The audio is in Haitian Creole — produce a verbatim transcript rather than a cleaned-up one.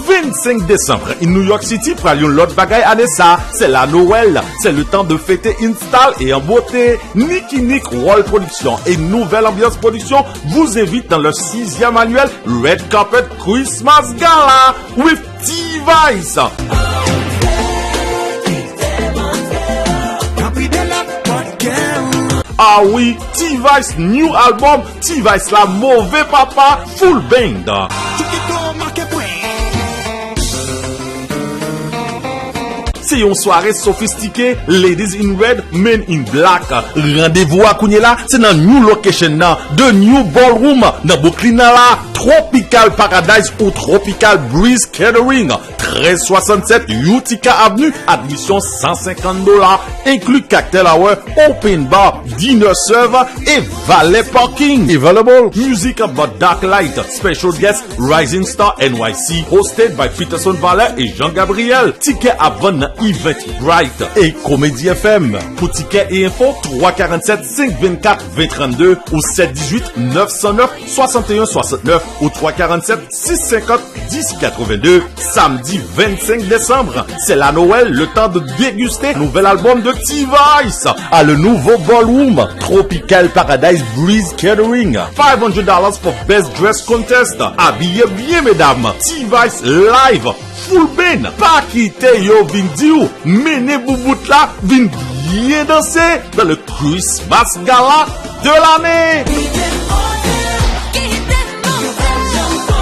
Vennsenk desanm, in New York City pral yon lòt bagay ane sa. C'est la Noël, c'est le temps de fêter in style et en beauté. Nicky Nick World Production et Nouvelle Ambiance Production vous invitent dans leur sixième annuel Red Carpet Christmas Gala with T-Vice. Ah wi, T-Vice new album, T-Vice la move papa, full band. Se yon sware sofistike, Ladies in Red, Men in Black. Randevou a kounye la, se nan new location nan, The New Ballroom, nan Brooklyn nan la, Tropical Paradise ou Tropical Breeze Catering, trèz swasannsèt Utica Avenue, admisyon san senkant dola, enkli cocktail hour, open bar, dinner serve e valet parking. Available music of the Dark Light, special guest Rising Star N Y C, hosted by Peterson Valet e Jean Gabriel. Tikè ap vann nan Eventbrite e Comedy F M. Pou tikè e enfo, twa karannsèt, senk vennkat, ven trannde ou sèt dizuit, nèf san nèf, swasanteyen swasannnèf ou twa karannsèt, sis senkant, dis katrevenndè. Samdi vennsenk desanm, c'est la Noël, le temps de déguster nouvel album de T-Vice à le nouveau Ballroom, Tropical Paradise Breeze Catering. Five hundred dollars for best dress contest. Abiye byen, medam. T-Vice live, full band. Pa kite yo vin di w, mennen boubout la, vin byen danse dans le Christmas Gala de l'année.